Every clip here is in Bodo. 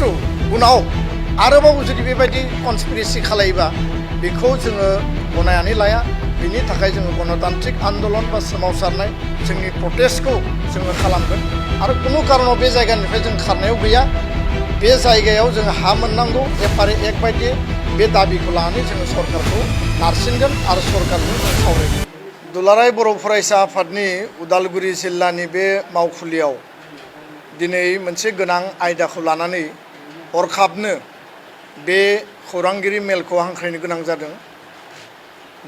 खिन्थु उनाव आरोबाव जुदि बेबायदि कनस्पिरेसि खालायोबा बेखौ जोङो गनायनानै लाया। बिनि थाखाय जोङो गणतान्त्रिक आन्दलन बा सोमावसारनाय जोंनि प्रटेस्टखौ जोङो खालामगोन आरो कुनु कारनाव बे जायगानिफ्राय जों खारनायाव गैया। बे जायगायाव जोङो हा मोननांगौ एफारे एक बायदि बे दाबिखौ लानानै जोङो सरकारखौ नारसिनगोन आरो सरकारजों जों सावरायगोन। दुलाराय बर' फरायसा आफादनि उदालगुरि जिल्लानि बे मावखुलियाव दिनै मोनसे गोनां आयदाखौ लानानै हरखाबनो बे खौरांगिरि मेलखौ हांख्रायनो गोनां जादों।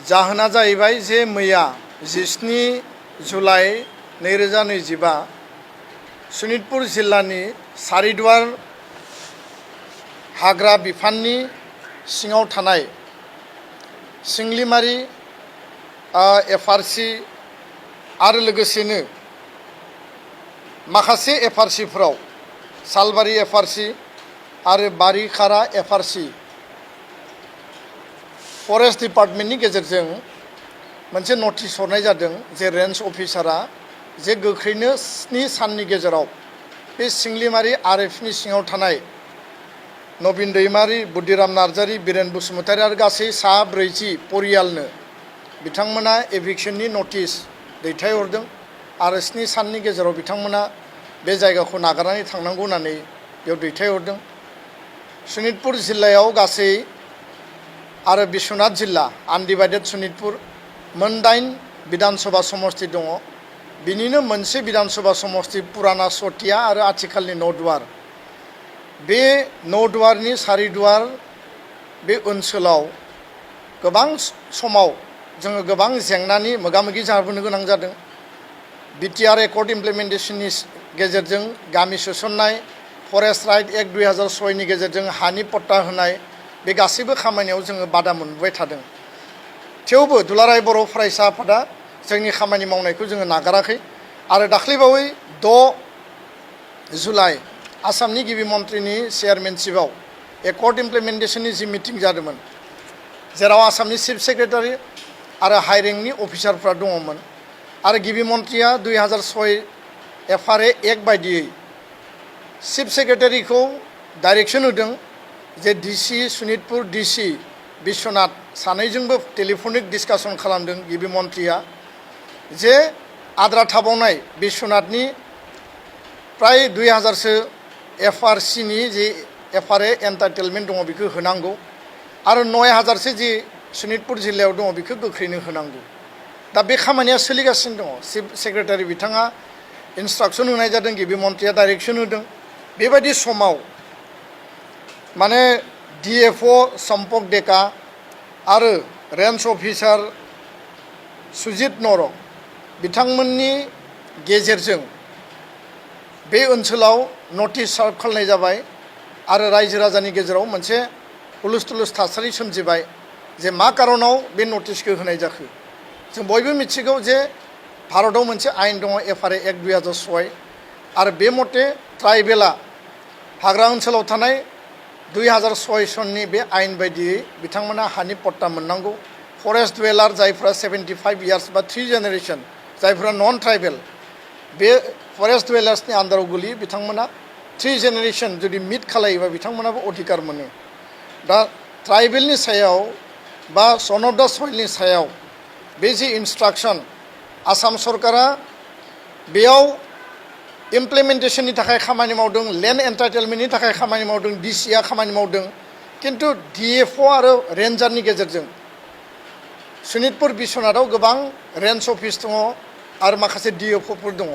जाहोना जाहैबाय जे मैया 17 जुलाइ 2025 सनितपुर जिल्लानि सारिदुवार हाग्रा बिफाननि सिङाव थानाय सिंलिमारि एफआरसि आरो लोगोसेनो माखासे एफआरसिफोराव सालबारि एफआरसि आरो बारिखारा एफआरसि फरेस्ट डिपार्टमेन्टनि गेजेरजों मोनसे नटिस हरनाय जादों जे रेन्ज अफिसारा जे गोख्रैनो 7 साननि गेजेराव बे सिंलिमारि आरएफनि सिङाव थानाय नबिन दैमारि, बुद्धिराम नार्जारि, बिरेन बसुमतारि आरो गासै सा 40 परियालनो बिथांमोना एभिक्सननि नटिस दैथायहरदों आरो 7 साननि गेजेराव बिथांमोना बे जायगाखौ नागारनानै थांनांगौ होननानै बेयाव दैथायहरदों। सनितपुर जिल्लायाव गासै आरो बिश्वनाथ जिल्ला आनडिभाइडेड सनितपुर मोन 8 विधानसभा समष्टि दङ। बिनिनो मोनसे विधानसभा समष्टि पुराना सटिया आरो आथिखालनि नौदुवार। बे नौदुवारनि सारिदुवार बे ओनसोलाव गोबां समाव जोङो गोबां जेंनानि मोगा-मोगि जाबोनो गोनां जादों। बिटिआर एकर्ड इमप्लिमेन्टेसननि गेजेरजों गामि सोसननाय, फरेस्ट राइट एक्ट 2006 नि गेजेरजों हानि पट्टा होनाय, बे गासैबो खामानियाव जोङो बादा मोनबाय थादों। थेवबो दुलाराय बर' फरायसा आफादा जोंनि खामानि मावनायखौ जोङो नागाराखै आरो दाख्लैबावै 6 जुलाइ आसामनि गिबि मन्थ्रिनि चेयारमेनशिपआव एकर्ड इमप्लिमेन्टेसननि जि मिटिं जादोंमोन, जेराव आसामनि चिफ सेक्रेटारि आरो हाइ रेंकनि अफिसारफ्रा दङमोन आरो गिबि मन्थ्रिया 2006 एफआरए एक्ट बायदियै चिफ सेक्रेटारिखौ डाइरेक्सन होदों जे डिसि सनितपुर, डिसि बिश्वनाथ सानैजोंबो टेलिफनिक डिसकासन खालामदों गिबि मन्थ्रिया जे आद्रा थाबावनाय बिश्वनाथनि प्राय 2000सो एफआरसिनि जि एफआरए एन्टाइटेलमेन्ट दङ बेखौ होनांगौ आरो 9000सो जि सनितपुर जिल्लायाव दङ बेखौ गोख्रैनो होनांगौ। दा बे खामानिया सोलिगासिनो दङ। चिफ सेक्रेटारि बिथाङा इन्सट्राक्सन होनाय जादों, गिबि मन्थ्रिया डाइरेक्सन होदों। बेबायदि समाव माने डिएफअ सम्पक डेका आरो रेन्ज अफिसार सुजित नर बिथांमोननि गेजेरजों बे ओनसोलाव नटिस सार्भ खालामनाय जाबाय आरो रायजो राजानि गेजेराव मोनसे हुलुस-थुलुस थासारि सोमजिबाय जे मा कारनाव बे नटिसखौ होनाय जाखो। जों बयबो मिथिगौ जे भारताव मोनसे आयेन दङ एफआरए एक्ट 2006 आरो बे मते ट्राइबेला हाग्रा ओनसोलाव थानाय 2006 सननि बे आयेन बायदियै बिथांमोना हानि पट्टा मोननांगौ। फरेस्ट डुवेलार जायफ्रा 75 इयार्स बा 3 जेनेरेशन जायफ्रा नन ट्राइबेल बे फरेस्ट डुवेलार्सनि आन्दाराव गोलैयो बिथांमोना 3 जेनेरेशन जुदि मिट खालायोबा बिथांमोनाबो अधिकार मोनो। दा ट्राइबेलनि सायाव बा सन अफ द सइलनि सायाव बे जि इन्सट्राक्सन आसाम सरकारा बेयाव इमप्लिमेन्टेसननि थाखाय खामानि मावदों, लेन्ड एन्टाइटेलमेन्टनि थाखाय खामानि मावदों, डिसिआ खामानि मावदों, किन्तु डिएफअ आरो रेन्जारनि गेजेरजों सनितपुर बिश्वनाथाव गोबां रेन्ज अफिस दङ आरो माखासे डिएफअफोर दङ।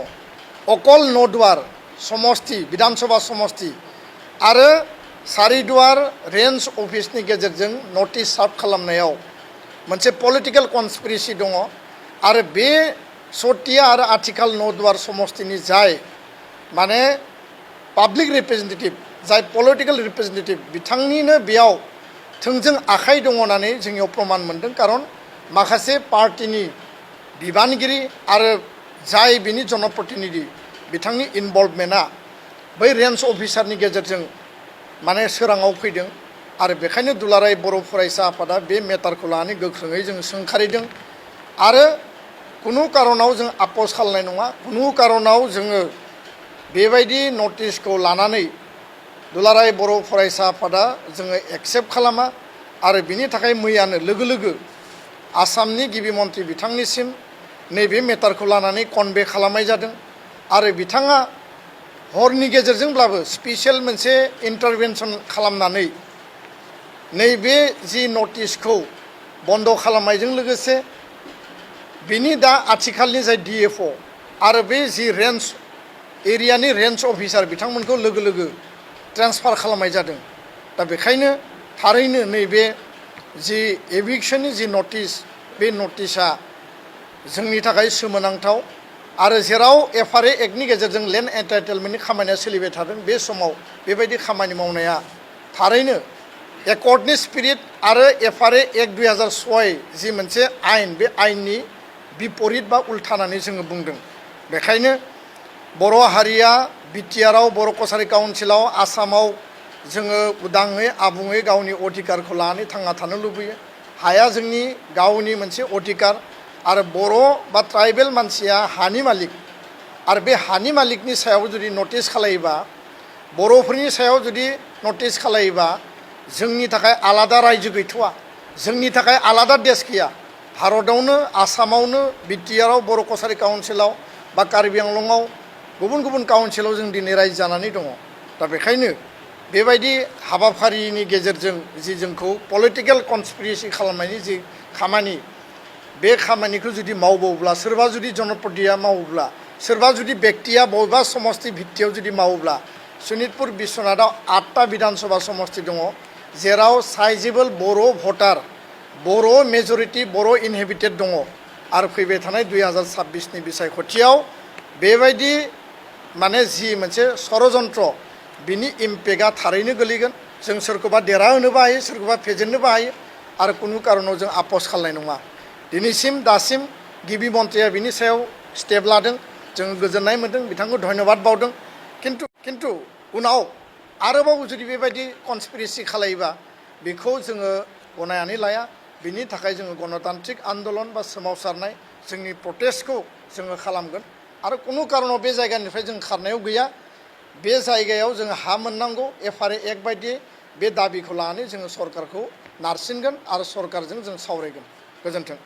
अकल नौदुवार समष्टि विधानसभा समष्टि आरो सारिदुवार रेन्ज अफिसनि गेजेरजों नटिस सार्भ खालामनायाव मोनसे पलिटिकेल कनस्पिरेसि दङ आरो बे सटिया आरो आथिखाल नौदुवार समष्टिनि जाय माने पाब्लिक रिप्रेजेन्टेटिभ जाय पलिटिकेल रिप्रेजेन्टेटिभ बिथांनिनो बेयाव थोंजों आखाइ दङ होननानै जोंनियाव प्रमान मोनदों। खारन माखासे पार्टिनि बिबानगिरि आरो जाय बिनि जनप्रतिनिधि बिथांनि इनभल्भमेन्टआ बै रेन्ज अफिसारनि गेजेरजों माने सोराङाव फैदों आरो बेखायनो दुलाराय बर' फरायसा आफादा बे मेटारखौ लानानै गोख्रोङै जों सोंखारिदों आरो कुनु कारनाव जों आपस खालामनाय नङा। कुनु कारनाव जोङो बेबायदि नटिसखौ लानानै दुलाराय बर' फरायसा आफादा जोङो एक्सेप्ट खालामा आरो बिनि थाखाय मैयानो लोगो लोगो आसामनि गिबि मन्थ्रि बिथांनिसिम नैबे मेटारखौ लानानै कनभे खालामनाय जादों आरो बिथाङा हरनि गेजेरजोंब्लाबो स्पेसियेल मोनसे इन्टारभेनसन खालामनानै नैबे जि नटिसखौ बन्द खालामनायजों लोगोसे बिनि दा आथिखालनि जाय डिएफअ आरो बे जि रेन्ज एरियानि रेन्ज अफिसार बिथांमोनखौ लोगो लोगो ट्रेन्सफार खालामनाय जादों। दा बेखायनो थारैनो नैबे जि एभिक्सननि जि नटिस बे नटिसआ जोंनि थाखाय सोमोनांथाव आरो जेराव एफआरए एक्टनि गेजेरजों लेन्ड एन्टाइटेलमेन्टनि खामानिया सोलिबाय थादों बे समाव बेबायदि खामानि मावनाया थारैनो एकर्डनि स्पिरिट आरो एफआरए एक्ट 2006 जि मोनसे आयेन बे आयेननि बिपरित बा उल्थानानै जोङो बुंदों। बेखायनो बर' हारिया बिटिआरआव बर' कसारि काउन्सिलाव आसामाव जोङो उदाङै आबुङै गावनि अधिकारखौ लानानै थांना थानो लुबैयो। हाया जोंनि गावनि मोनसे अधिकार आरो बर' बा ट्राइबेल मानसिया हानि मालिक आरो बे हानि मालिकनि सायाव जुदि नटिस खालायोबा बर'फोरनि सायाव जुदि नटिस खालायोबा जोंनि थाखाय आलादा रायजो गैथ'वा, जोंनि थाखाय आलादा देश गैया। भारतआवनो आसामावनो बिटिआरआव बर' कसारि काउन्सिलाव बा कार्बि आंलंआव गुबुन गुबुन काउन्सिलाव जों दिनै रायजो जानानै दङ। दा बेखायनो बेबायदि हाबाफारिनि गेजेरजों जि जोंखौ पलिटिकेल कनस्पिरेसि खालामनायनि जि खामानि बे खामानिखौ जुदि मावबावब्ला सोरबा जुदि जनप्रतिया मावोब्ला सोरबा जुदि बेक्तिया बबेबा समस्ति भित्तियाव जुदि मावोब्ला शनितपुर बिश्वनाथआव 8टा विधानसभा समस्ति दङ जेराव साइजेबल बर' भटार बर' मेजरिटि बर' इनहेबिटेड दङ आरो फैबाय थानाय 2026नि बिसायख'थियाव बेबायदि माने जि मोनसे षड़यन्त्र बिनि इम्पेक्टआ थारैनो गोलैगोन। जों सोरखौबा देरहाहोनोबो हायो सोरखौबा फेजेननोबो हायो आरो खुनु कारनाव जों आपस खालामनाय नङा। दिनैसिम दासिम गिबि मन्थ्रिया बिनि सायाव स्टेप लादों, जों गोजोननाय मोन्दों, बिथांखौ धन्यबाद बावदों। खिन्थु उनाव आरोबाव जुदि बेबायदि कनस्पिरेसि खालायोबा बेखौ जोङो गनायनानै लाया। बिनि थाखाय जोङो गणतान्त्रिक आन्दलन बा सोमावसारनाय जोंनि प्रटेस्टखौ जोङो खालामगोन आरो खुनु कारनाव बे जायगानिफ्राय जों खारनायाव गैया। बे जायगायाव जों हा मोननांगौ एफआरए एक्ट बायदि बे दाबिखौ लानानै जोङो सरकारखौ नारसिनगोन आरो सरकारजों जों सावरायगोन। गोजोन्थों।